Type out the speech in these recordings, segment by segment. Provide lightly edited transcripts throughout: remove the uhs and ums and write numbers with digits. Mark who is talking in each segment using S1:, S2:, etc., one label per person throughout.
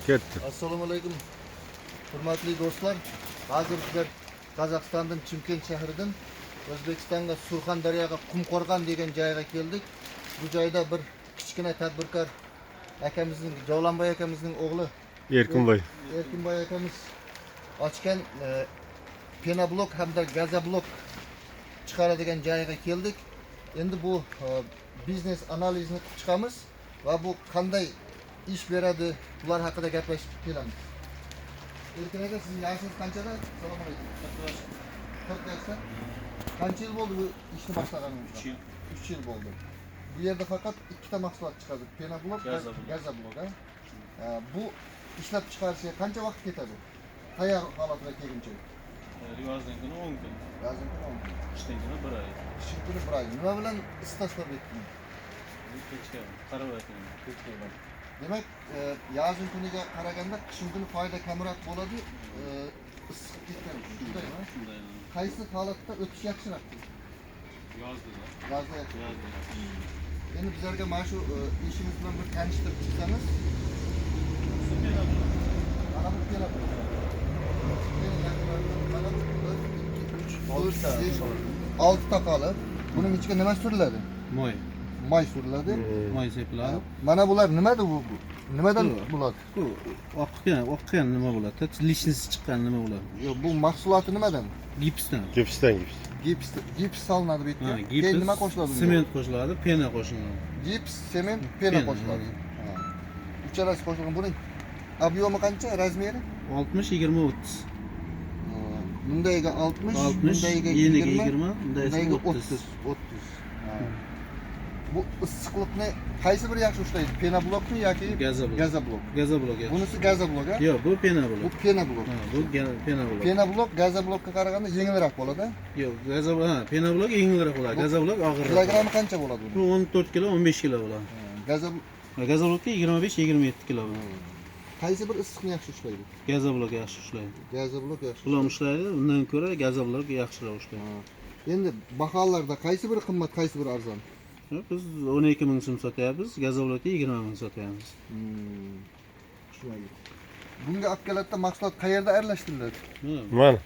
S1: Ketdi.
S2: Assalomu alaykum, hurmatli do'stlar. Hozir bizlar Qozog'istondan Chimkent shahridan O'zbekistonga Surxondaryoga Qumqo'rg'on degan joyga keldik. Bu joyda bir kichkina tadbirkor akamizning, Javlonboy akamizning o'g'li
S1: Erkinboy.
S2: Erkinboy akamiz ochgan penoblok hamda gazoblok chiqaradigan joyga keldik. Endi bu biznes analizini qilib chiqamiz va bu qanday ish beradi, bular haqida gaplashib kelamiz. Erkin aka, sizning yoshingiz qanchada? Assalomu alaykum. 40 yoshda. Qancha yil bo'ldi bu ishni boshlaganingizga?
S3: 3 yil.
S2: 3 yil bo'ldi. Bu yerda faqat ikkita mahsulot chiqadi. Penoblok va
S3: Gazoblok.
S2: Gazoblok, ha? Bu ishlab chiqarishga qancha vaqt ketadi? Tayyor holatga kelguncha.
S3: Yozning kuni 10 kun,
S2: Yozning kuni 10 kun.
S3: qishning kuni 1 oy.
S2: Qishning kuni 1 oy. Nima bilan isitasizlar bu yerni?
S3: Pechka, qarab ayting.
S2: Pechka bilan. Demak, yozning kuniga qaraganda qishning kuni foyda kamroq bo'ladi, issiq ketgan uchun. Shundaymi?
S3: Shunday.
S2: Qaysi holatda o'tish yaxshiroq?
S3: Yozda.
S2: Yozda yaxshi.
S3: Yozda.
S2: Endi bizlarga mana shu ishingiz bilan bir tanishtirib chiqsangiz. Mana bu penoblok. Mana bu 1, 2, 3, 4, 5, 6 ta qolib. Buning ichiga nima suriladi?
S3: Moy.
S2: Moy suriladi.
S3: Moy sepiladi.
S2: Mana bular nimadir bu? Nimadan bo'ladi?
S3: Bu oqqan nima bo'ladi? Lishnisi chiqqan nima bo'ladi?
S2: Yo'q, bu mahsuloti nimadan?
S3: Gipsdan.
S1: Gipsdan gips.
S2: Gips solinadi bu yerga.
S3: Gips.
S2: Keyin nima qo'shiladi bunga?
S3: Sement qo'shiladi, pena qo'shiladi.
S2: Gips, sement, pena qo'shiladi. Ha. Uchalasi qo'shilgan. Buning объем i qancha? Размер i?
S3: 60 20 30.
S2: Bundayga 60,
S3: 60,
S2: bundayga
S3: yeniga
S2: 20,
S3: 20, bundayga
S2: bundayga
S3: 30.
S2: 30, 30. Ha. Bu issiqlikni qaysi biri yaxshi ushlaydi? Penoblokmi yoki
S3: Gazoblok.
S2: Gazoblok.
S3: Gazoblok yaxshi.
S2: Bunisi gazoblok, ha?
S3: Yo'q, bu penoblok.
S2: Bu penoblok.
S3: Ha, bu penoblok.
S2: Penoblok gazoblokka qaraganda yengilroq bo'ladi.
S3: Yo'q, gazoblok, ha, penoblok yengilroq bo'ladi, gazoblok og'irroq.
S2: Kilogrammi qancha bo'ladi
S3: Bu 14 kilo, 15 kilo bo'ladi.
S2: Gazoblok
S3: Gazoblokka 25-27 kilo bo'ladi.
S2: qaysi bir issiqni yaxshi ushlaydi?
S3: Gazoblok yaxshi ushlaydi.
S2: Gazoblok yaxshi.
S3: Bular ushlaydi, undan ko'ra gazoblok yaxshiroq ushlaydi.
S2: Endi baholarda qaysi biri qimmat, qaysi biri arzon?
S3: Biz 12 ming so'm sotyapmiz, gazoblokka 20 ming sotyapmiz.
S2: Tushunarli. Bunga olib keladida mahsulot qayerda aralashtiriladi?
S1: Mana.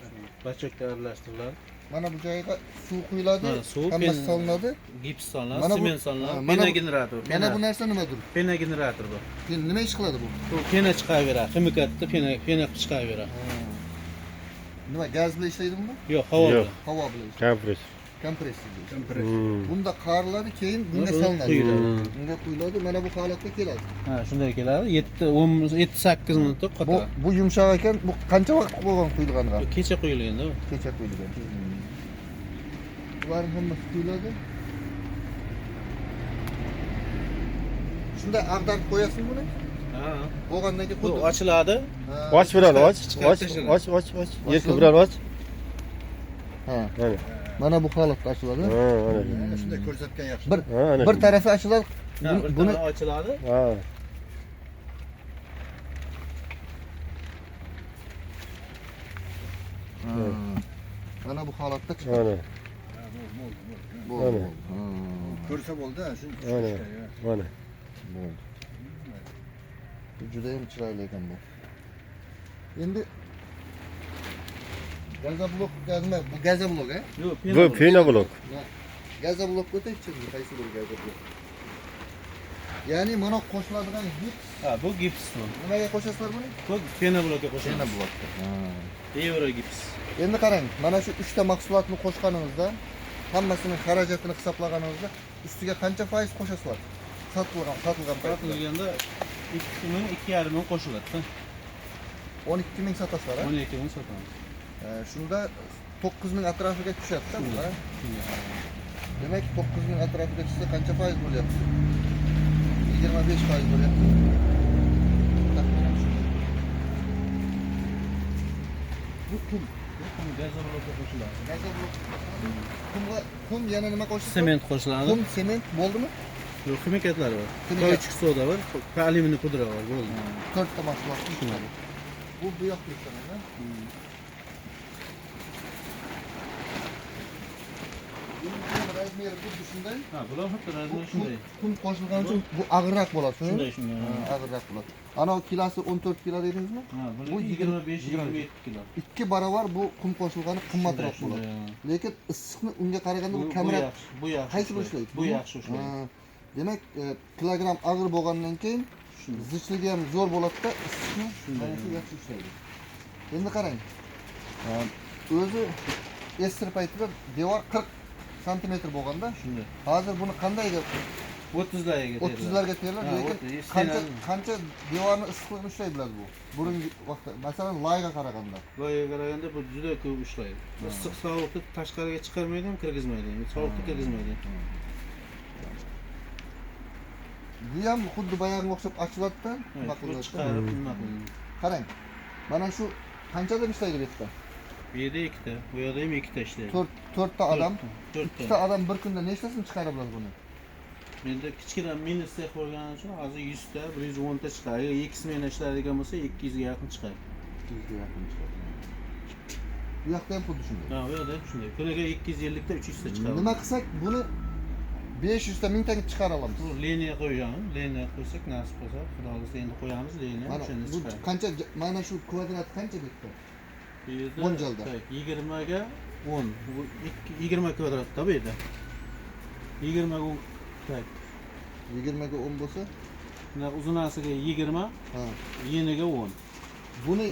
S3: Bachokda aralashtiriladi.
S2: Mana bu joyga suv quyiladi,
S3: suv,
S2: hammasi solinadi.
S3: Gips solinadi, sement solinadi, pena generator.
S2: Mana bu narsa nimadir?
S3: Pena generator bu.
S2: Nima ish qiladi bu?
S3: Bu pena chiqaraveradi, ximikatda pena chiqaraveradi.
S2: Nima, gaz bilan ishlaydimi bu?
S3: Yo'q, havo bilan.
S2: Havo bilan ishlaydi.
S1: Kompressor.
S2: Kompressor. Bunda qariladi, keyin bunga solinadi. Bunga quyiladi, mana bu holatga keladi.
S3: Ha, shunday keladi. 7 10 7-8 minutda qotadi.
S2: Bu yumshoq ekan, bu qancha vaqt bo'lgan quyilganiga?
S3: Kecha quyilganda bu.
S2: Kecha quyilgan. Bularning hammasi quyiladi. Shunday ag'darib qo'yasizmi buni?
S3: Ha.
S2: Bo'lgandan keyin
S3: Bu ochiladi.
S1: Och biron och, och, och, och, och. Erkin biron och.
S2: Ha.
S1: Mana.
S2: Mana bu holatda ochiladi.
S1: Ha, mana.
S4: Shunday ko'rsatgan yaxshi.
S2: Bir tarafi ochiladi.
S3: Buni ochiladi.
S1: Ha.
S2: Mana bu holatda chiqadi.
S1: Mana.
S2: Bo'ldi.
S4: Ko'rsa bo'ldi, shu.
S1: Mana. Mana.
S2: Bo'ldi. Bu juda ham chiroyli ekan bu. Endi gazoblok nima? Bu gazoblok, ha?
S3: Yo'q,
S1: Bu penoblok.
S2: Gazoblok o'taychi, qaysi bir gazoblok? Ya'ni mana qo'shiladigan gips.
S3: Ha, bu gips bu.
S2: Nimaga qo'shasizlar buni?
S3: Bu penoblokka qo'shiladi.
S2: Penoblokka. Ha.
S3: Evro gips.
S2: Endi qarang, mana shu 3 ta mahsulotni qo'shganingizda, hammasining xarajatini hisoblaganingizda ustiga qancha foiz qo'shasizlar? Sotilgan paytda.
S3: Sotilganda 2 ming, 2,5 ming qo'shiladi.
S2: 12 ming sotasizlar, ha?
S3: 12 ming sotamiz.
S2: Shunda 9 ming atrofiga tushadi-da bu, ha? Demak, 9 ming atrofiga tushsa qancha foiz bo'lyapti? 25% bo'lyapti. Taxminan shu. Bu qum.
S3: Bu qum gazoblokka qo'shiladi.
S2: Gazoblok. Qumga qum yana nima qo'shiladi?
S3: Sement qo'shiladi.
S2: Qum, sement bo'ldimi?
S3: Yo'q, ximikatlar bor.
S2: Ximikat.
S3: Kauchuk soda bor, alyumin pudra bor, bo'ldi.
S2: 4 ta mahsulot chiqadi. Bu bu yoqda ishlanadi. Buning razmeri xuddi shunday.
S3: Ha, bular xuddi razmeri shunday.
S2: Qum qo'shilgani uchun bu og'irroq bo'ladi,
S3: shunday. Shunday, shunday.
S2: Og'irroq bo'ladi. Anavi kilosi 14 kilo dedingizmi?
S3: Ha,
S2: Bu
S3: bu 25 27 kilo.
S2: 2 barobar bu qum qo'shilgani qimmatroq bo'ladi. Lekin issiqni unga qaraganda bu
S3: Bu
S2: kamroq.
S3: yaxshi, bu yaxshi.
S2: Qaysi bir ishlaydi?
S3: Bu yaxshi ushlaydi.
S2: Ha, demak, kilogramm og'ir bo'lgandan keyin zichligi ham zo'r bo'ladi-da, issiqni mana shu yaxshi ushlaydi. Endi qarang. O'zi esir paytida devor 40 santimetr bo'lganda,
S3: Shunday.
S2: hozir buni qanday
S3: 30 larga
S2: 30 larga teriladi,
S3: Ha,
S2: lekin
S3: 30,
S2: qancha
S3: stenani.
S2: Qancha devorni issiqligini ushlay biladi bu? Burungi vaqtda, masalan, loyga qaraganda.
S3: Loyga qaraganda bu juda ko'p ushlaydi. Issiq sovuqni tashqariga chiqarmaydi ham, kirgizmaydi ham. Sovuqni kirgizmaydi.
S2: Bu ham xuddi boyag'iga o'xshab ochiladi-da, nima
S3: Bu
S2: qilinadi?
S3: chiqarib nima qilinadi?
S2: Qarang. Mana shu qanchadan ishlaydi bu yerda?
S3: Bu yerda ikkita, bu yerda ham ikkita ishlaydi.
S2: 4 4 ta odam,
S3: To'rtta.
S2: ikkita odam bir kunda nechtasini chiqara biladi buni?
S3: Menda kichkina mini sex bo'lgani uchun hozir 100 ta, 110 ta chiqadi. Agar ikki smena ishlaydigan bo'lsa, 200 ga yaqin chiqadi.
S2: 200 ga yaqin chiqadi. Bu yoqda ham xuddi shunday.
S3: Ha, bu yerda ham shunday. Kuniga 250 ta, 300 ta chiqadi.
S2: Nima qilsak buni 500 ta, 1000 ta chiqara olamiz.
S3: Bu liniya qo'yamiz. Liniya qo'ysak, nasib bo'lsa, Xudo xohlasa endi qo'yamiz liniya,
S2: Mana
S3: o'shanda
S2: bu
S3: chiqadi.
S2: qancha, mana shu kvadrat qancha bu yerda?
S3: Bu yerda
S2: Mo'ljalda.
S3: Так, 20 ga 10. Bu 20 kvadratda bu yerda. 20 ga 10. Так.
S2: 20 ga 10 bo'lsa,
S3: Bunaqa uzunasiga 20,
S2: ha.
S3: yeniga 10.
S2: Buni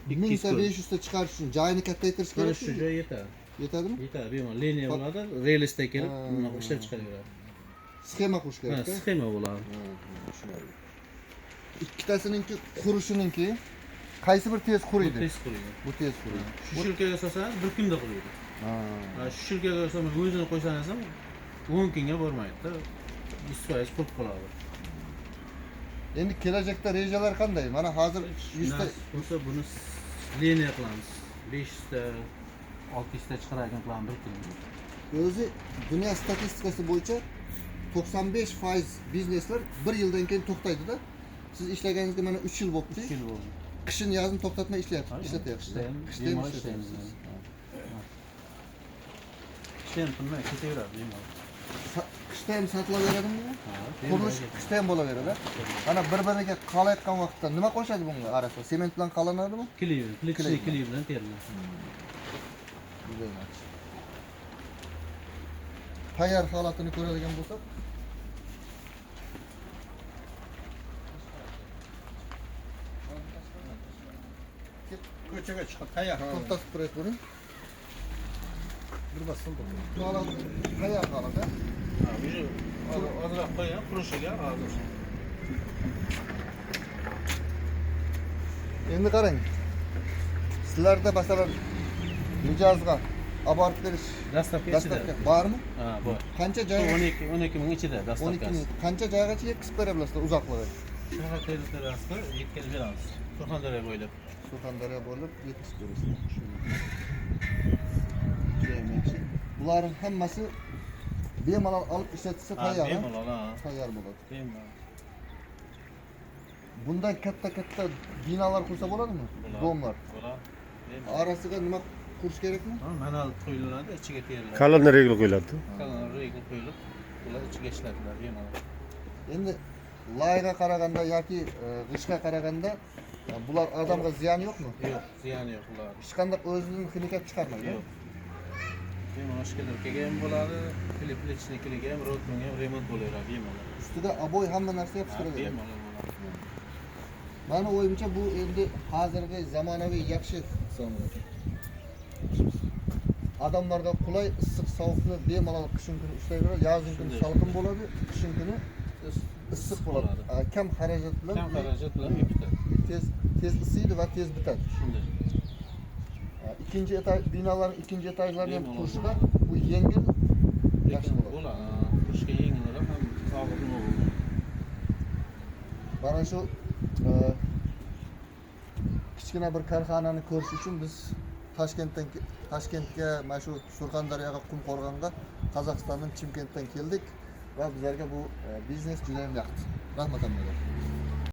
S3: 200
S2: 1000 ta
S3: ko'p.
S2: 500 ta chiqarish uchun joyini kattaytirish
S3: Mana
S2: kerak.
S3: shu joy yetadi.
S2: Yetadimi?
S3: Yetadi, bemalol. Liniya bo'ladi, relsda kelib,
S2: Ha.
S3: bunaqa ishlab chiqaraveradi.
S2: Sxema qurish
S3: Ha,
S2: kerak.
S3: sxema bo'ladi.
S2: Tushunarli. Ikkitasininki qurishininki qaysi bir tez
S3: Bu
S2: quriydi?
S3: tez quriydi.
S2: Bu tez quriydi.
S3: Shu shilkaga solsangiz bir kunda quriydi.
S2: Ha.
S3: Ha, shu shilkaga solmay o'zini qo'ysangiz ham 10 kunga bormaydi-da. 100% qurib qoladi.
S2: Endi kelajakda rejalar qanday? Mana hozir 100 ta
S3: Nasib bo'lsa buni liniya qilamiz. 500 ta, 600 ta chiqaradigan qilamiz bir kunda.
S2: O'zi dunyo statistikasi bo'yicha 95% bizneslar bir yildan keyin to'xtaydi-da. Siz ishlaganingizga mana 3 yil bo'libdi.
S3: 3 yil bo'ldi.
S2: Qishin yozini to'xtatmay ishlayapsiz,
S3: Ha,
S2: ishlatyapsiz.
S3: qishda ham
S2: Qishda ham
S3: bemalol
S2: ishlatyapsiz.
S3: ishlaymiz. Qishda ham tinmay ketaveradi bemalol.
S2: Qishda ham sotilaveradimi bu?
S3: Ha,
S2: Qurilish
S3: bemalol.
S2: Qishda ham bo'laveradi. Mana bir-biriga qalayotgan vaqtda nima qo'shadi bunga arasida? Sement bilan qalanadimi?
S3: Клей,
S2: Клей
S3: клей,
S2: bilan.
S3: Клей bilan teriladi.
S2: Juda yaxshi. Tayyor holatini ko'radigan bo'lsak,
S4: Ko'chaga chiqib tayyor.
S2: To'xtatib turaylik buni.
S4: Bir bossin bu.
S2: Bu holat tayyor holat.
S3: Ha, уже ozroq qo'ying, qurishiga hozir.
S2: Endi qarang. Sizlarda masalan mijozga olib borib berish
S3: Доставка ichida.
S2: Доставка bormi?
S3: Ha, bor.
S2: Qancha joyga?
S3: 12 12 ming ichida
S2: 12
S3: доставка si.
S2: Ming. Qancha joygacha yetkazib bera bilasizlar uzoqligi?
S3: Shunaqa territoriyasida yetkazib beramiz. Surxondaryo bo'ylab.
S2: Surxondaryo bo'lib yetkazib berasizlar. Juda ham yaxshi. Bularning hammasi bemalol olib ishlatsa
S3: Ha,
S2: tayyor. Ha?
S3: bemalol, ha.
S2: Tayyor bo'ladi.
S3: Bemalol.
S2: Bundan katta-katta binolar qursa bo'ladimi?
S3: Bo'ladi.
S2: Дом lar.
S3: Bo'ladi. Bemalol.
S2: Orasiga nima qurish kerakmi?
S3: Ha, manal qo'yiladi, ichiga teriladi.
S1: Kalon regl qo'yiladi.
S3: Kalon regl qo'yilib, ular ichiga ishlatiladi bemalol.
S2: Endi loyga qaraganda yoki g'ishtga qaraganda bular odamga ziyoni yo'qmi?
S3: Yo'q, ziyoni yo'q ular.
S2: Hech qanday o'zidan ximikat chiqarmaydi.
S3: Yo'q. Bemalol shkadrkaga ham bo'ladi, плиточник liga ham, rotunga ham remont bo'laveradi bemalol.
S2: Ustiga обой hamma narsa
S3: Ha,
S2: yopishtiriladi.
S3: bemalol bo'ladi.
S2: Mani o'yimcha bu endi hozirgi zamonaviy yaxshi hisoblanadi. Odamlarga qulay, issiq sovuqni bemalol qishin kuni ishlayveradi, yozin kuni
S3: Shunday.
S2: Salqin bo'ladi, qishin kuni issiq bo'ladi.
S3: Bo'ladi.
S2: Kam xarajat bilan
S3: Kam xarajat bilan uy bitadi.
S2: Tez tez isiydi va tez bitadi.
S3: Shunday.
S2: Ikkinchi etaj binolarning ikkinchi etajlarini ham
S3: Bemalol.
S2: qurishga bu yengil yaxshi
S3: Lekin
S2: bo'ladi.
S3: bo'ladi. Qurishga yengilroq ham og'ir nima bo'ladi.
S2: Mana shu kichkina bir korxonani ko'rish uchun biz Toshkentdan Toshkentga mana shu Surxondaryoga Qumqo'rg'onga Qozog'istondan Chimkentdan keldik va bizlarga bu biznes juda ham yoqdi. Rahmat hammaga.